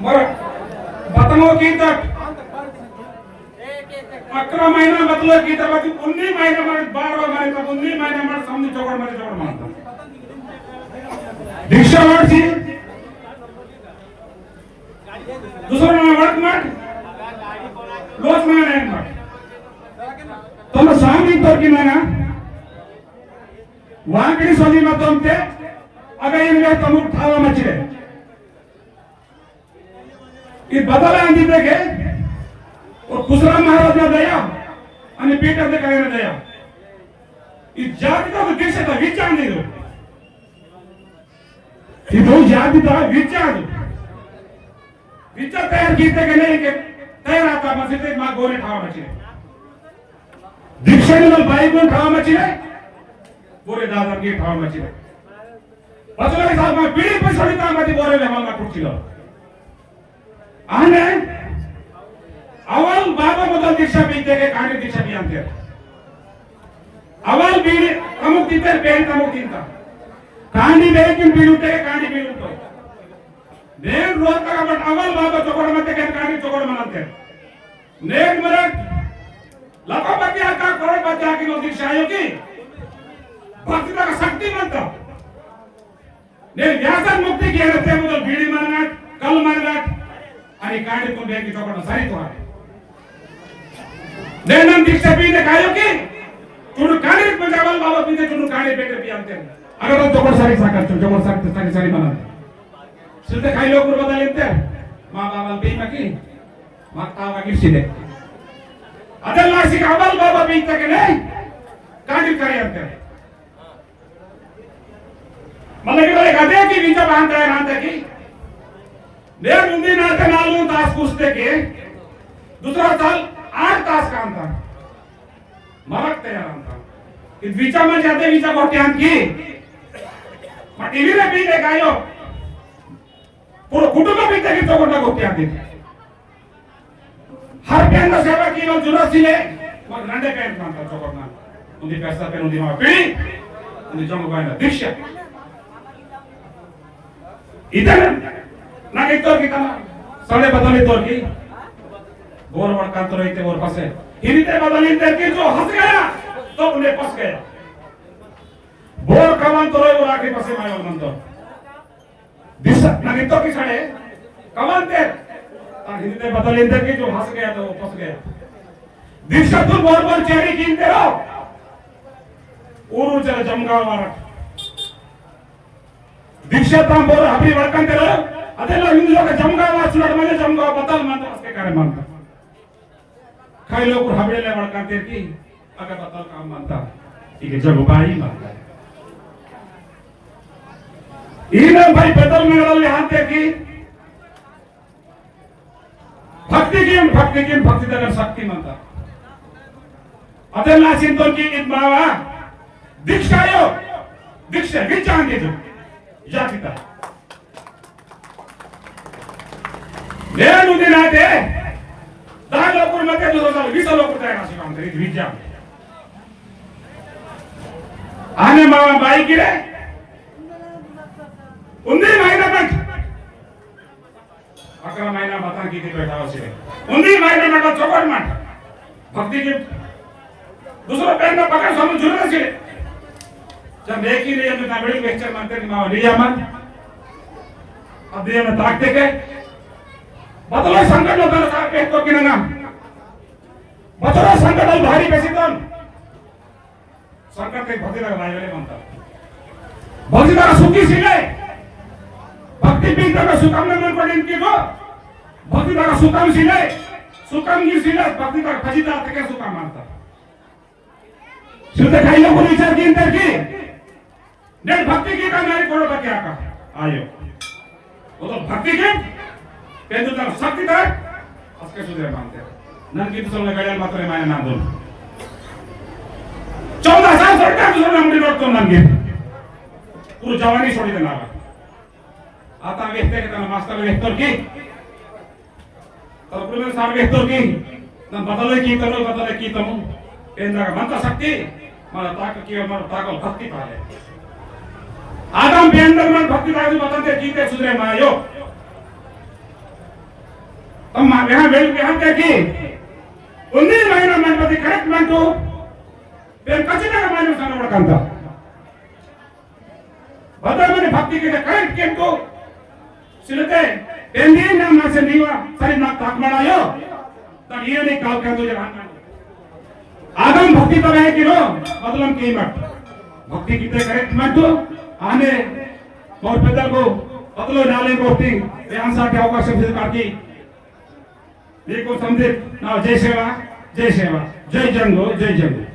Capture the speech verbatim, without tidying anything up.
मर बतमो कीतट अकरा महीना बतलो कीतट बती उन्नी महीना मर बारह महीना तक उन्नी महीना मर समझ चोकड़ मर चोकड़ मानता। दीक्षा वर्षी दूसरा ना वर्क मत, लोच ना नहीं मत। तुम सामने तो की ना, वाकड़ी सोनी मत तुम ते, अगर इनमें तमुक ठावा मचले। ई बदला अंदी देखे, और कुसरा महाराज ना दया, अनि पीटर दे कहे ना दया। ई जाति का तो दीक्षा का विचार नहीं हो। इदो जाति ता विचार। विचार तैयार कीते के नहीं के तैयार आता मसीते मा गोरे ठावा मचले। दीक्षा में बाई गुण ठावा मचले। गोरे दादा के ठावा मचले। बचले साहब मा पीढ़ी पर सड़िता मती गोरे में हमारा कुर्सी लो। आने अवल बाबा बदल दीक्षा पीते के कांडी दीक्षा पियांते। अवल बीड़ी तमुक तीते, पेन तमुक तीनता। कांडी बेकिन बीड़ी उठे, कांडी बीड़ी उठो। नेन रोज तक अपन अवल बाबा चोकड़ मते के कांडी चोकड़ मनंते। नेन मरक लखपति आका, करोड़पति आकी नो दीक्षा आयो की भक्ति तक शक्ति मनता। ने व्यासन मुक्ति के रस्ते में तो बीड़ी मांगत, कल मांगत, अनि कांडी तुम बेंकी चोकड़ सरी तो है। ने नम दीक्षा पीने कायो की, तुम कांडी पंजाबल बाबा पीते, तुम कांडी बेटे पियांते। अगर तो चोकड़ सरी साकर, चोकड़ सरी, सरी, सरी बना। सिलते खाई लोग बता लेते, माँ बाबा पी मकी, माँ तावा की सीधे। अदर लासी का अवल बाबा पीते के नहीं, कांडी करे अंते। मतलब कि एक अदे की विचार बांधता है, बांधता की। ने उन्दी नाते नालू तास कुस्ते के, दूसरा साल आठ तास काम था। मरक तैयार था। इद विचार में जाते विचार को ध्यान की। मत इवी रे पीने कायो। पूरा कुटुंब पीते की तो कोटा को ध्यान दे। हर पेन का सेवा की लो जुरा सिले, मग रंडे पेन मानता चोकट ना। उन्दी पैसा पेन उन्दी माँ पीड़ी, उन्दी जंग बाय ना दीक्षा। इधर ना के तोर की तना, साले बदली तोर की। बोर वड़कान तो रहते बोर फंसे। हिरिते बदली तेर की जो हंस गया, तो उन्हें फंस गया। बोर कमान तो रहे वो आखिरी फंसे मायो मन तो। दिशा, ना नितो की सड़े, कमांते, ता हिंदी में बदल इंदर की जो हंस गया तो वो फंस गया। दीक्षा तुम बोर बोर चेरी कीनते रहो। ऊरू चले जमगांव वाला। दीक्षा ताम बोर हबरी वड़कंते रहो। अदेला हिंदू लोग जमगांव वाला सुनत मने जमगांव बदल मानता उसके कारण मानता। खाई लोग हबड़े ले वड़कंते की अगर बतल काम बनता, ठीक है, जब भाई बनता। इन्हें भाई बदल में गलल यहाँ ते की भक्ति की, भक्ति की, भक्ति तक शक्ति बनता। अदला चिंतन की इत बाबा दीक्षा यो, दीक्षा विचार की जो जातिता। नेनु दिनाते दहा लोकुर मते दो हजार वीस लोकुर तयार आसी काम करी विद्या। आने मामा बाई की रे उन्दी महीना तक अकरा महीना बता की थी बैठा उसे उन्दी महीना तक चौपट मत भक्ति की दूसरा पैर में पकड़ सब जुड़ से जब देखी नहीं हम इतना बड़ी लेक्चर मानते कि मामा लिया मन अब ये मैं ताकते के बदलो संकट होता है साहब के तो किना ना बदलो संकट और भारी पैसे तो संकट के भक्ति तक लाइवले बनता भक्ति तक सुखी सिले भक्ति पीता का सुखम में बिल्कुल इनकी को भक्ति तक सुखम सिले सुखम की सिले भक्ति तक भजिता तक सुखम मानता शुद्ध खाइयो को विचार की इंतर की नेट भक्ति की का नारी करोड़पति आका आयो। वो तो भक्ति के पेंदु तक शक्ति तक असके सुधरे मानते। नन की तो समय गड़ियाल मात्रे मायने ना दो। चौदह साल सरकार तो समय मुड़ी नोट तो नन की पूरी जवानी छोड़ी देना। आता व्यक्ति के तना मास्टर व्यक्ति की तब पुलिस सार के तो की, ना बदले की तनु, बदले की तनु, पेंदा का मंत्र शक्ति, मारा ताक की, मारा ताक भक्ति पाले। आदम पेंदर मन भक्ति पाले, बदलते की ते सुधरे मायो। तम्मा यहाँ बेल के हाथ देखी। उन्नीस महीना मंडपति correct मंटू। फिर कच्चितंगा मानु संगमड़ कंता। बता मने भक्ति के correct केंटू। सिलते पेंदी ना मासे नीवा सरी ना ताक मड़ायो। तब ये नहीं काल कर दो जवान। आगम भक्ति तब है कि नो, मतलब कीमत। भक्ति कितने correct मंटू। आने और पैदल को बदलो नाले गोष्ठी। यहाँ सा क्या अवकाश से काटी। मीकु संदीप ना जय सेवा, जय सेवा, जय जंगो, जय जंगो।